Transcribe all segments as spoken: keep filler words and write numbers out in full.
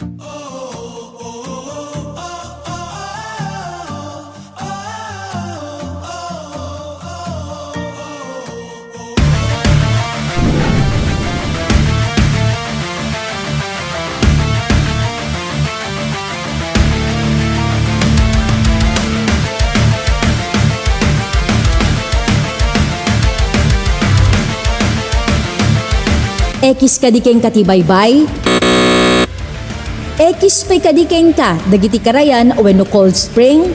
Ekis kadi kenka ti baybay? Ekis pay kadi kenka dagiti karayan wenno Cold Spring?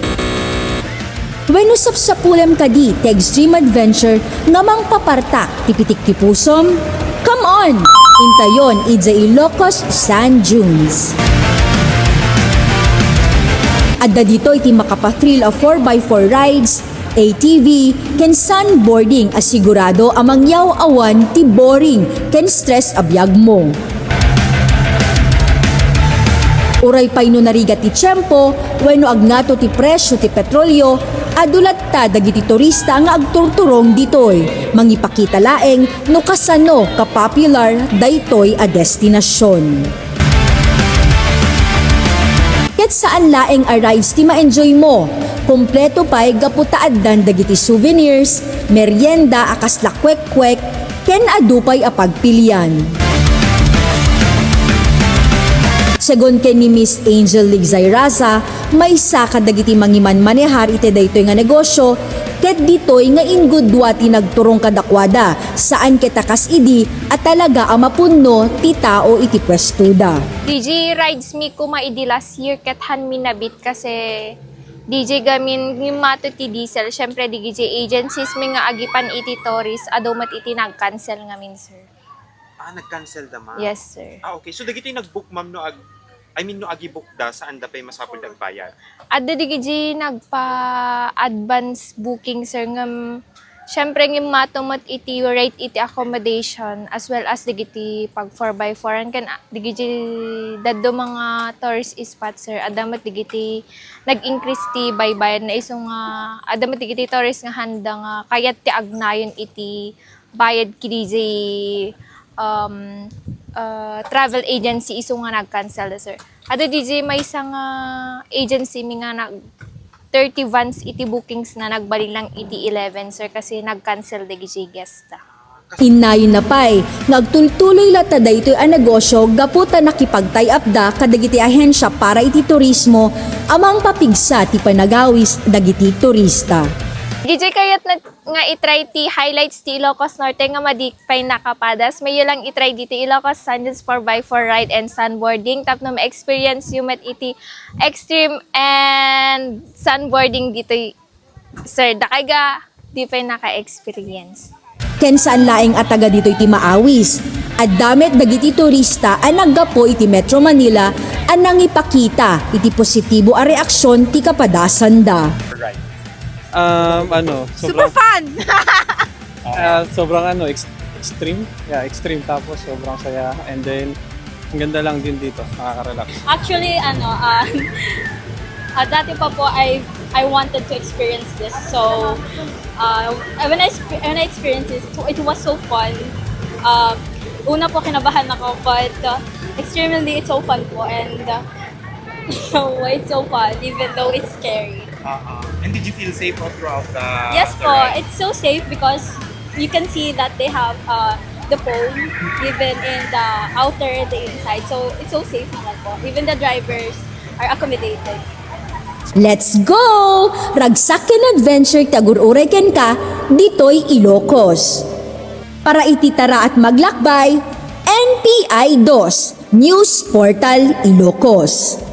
Wenno sapsapulem kadi ti extreme adventure nga mangpapartak ti pitik ti pusom? Come on! Intayon idiay Ilocos Sand Dunes. Adda ditoy ti makapa-thrill a four by four rides, A T V, ken sandboarding a sigurado a mangyaw-awan ti boring ken stress a biagmo. Uray pay no narigat ti tiempo wenno agngato ti presio ti petrolio, adu latta dagiti turista nga agturturong ditoy. Mangipakita laeng no kasano ka-popular daytoy a destinasion. Ket saan laeng a rides ti ma-enjoy mo, kompleto pay gapu ta addan dagiti souvenirs, merienda a kasla kwek-kwek, ken adu pay a pagpilian. Segun ken ni Miss Angel Ligzairaza, maysa kadagiti mangimanmanehar iti daytoy nga negosio, ket ditoy nga inggudua ti nagturong kadakuada, saan ket a kas idi a talaga a mapunno ti tao iti puestoda. D J, rides mi koma idi last year ket han mi nabit kasi D J gamin ngimmato ti diesel. Siyempre, D J agencies mi nga agipan iti tourist, adu met iti nag-cancel ngamin, sir. Ah, nag-cancel da, ma'am? Yes, sir. Ah, okay. So, dagiti nag-book, ma'am, no, ag-, I mean, no, agi-book da, saan da pay masapul ti agbayad? Adda dagiti nagpa-advance booking, sir, ngem, siyempre, ngimmato met iti rate iti accommodation as well as dagiti pag four by four. And kan, ah, dagiti daduma nga tourist spot, sir, adda met dagiti nag-increase ti baybayadna isu nga, adda met dagiti tourist nga handa nga kayat ti agnayon iti bayad ki D J, um, uh, travel agency isu nga nag-cancel da, sir. Adu D J maysa nga agency mi nga nag thirty vans iti bookings na, nagbalin lang iti eleven, sir, kasi nag-cancel da D J guest da. Innayon na pay nga agtultuloy latta daytoy a negosyo gapu ta nakipagtay-up da kadagiti ahensia para iti turismo a mangpapigsa ti panagawis dagiti turista. D J, kayat na nga i-try ti highlights ti Ilocos Norte nga madi pay nakapadas, mayo lang i-try ditoy Ilocos Sand Dunes four by four ride and sandboarding tapno ma-experience yu met iti extreme and sandboarding ditoy, sir. Dakay ga di pay naka-experience. Ken saan laeng a taga ditoy ti maawis. Adda met dagiti turista a naggapu iti Metro Manila a nangipakita iti positibo a reaksion ti kapadasanda. Right. Um, ano, Super sobrang, fun! Ah, sobrang ano, ex-, extreme. Yeah, extreme. Tapos sobrang saya. And then, ang ganda lang din dito. Nakaka-relax. Actually, ano, ah, ah, dati pa po, I, I wanted to experience this. So, ah, when I sp-, when I experienced this, it, it was so fun. Ah, una po, kinabahan ako, but, ah, extremely, it's so fun po. And, ah, so, it's so fun, even though it's scary. Uh-huh. And did you feel safe all throughout the, Yes the po, ride? It's so safe because you can see that they have, uh, the pole, even in the outer, the inside. So, it's so safe naman po. Even the drivers are accommodated. Let's go! Ragsak ken adventure ti agur-uray kenka ditoy Ilocos. Para iti taraat maglakbay, N P I dos, News Portal Ilocos.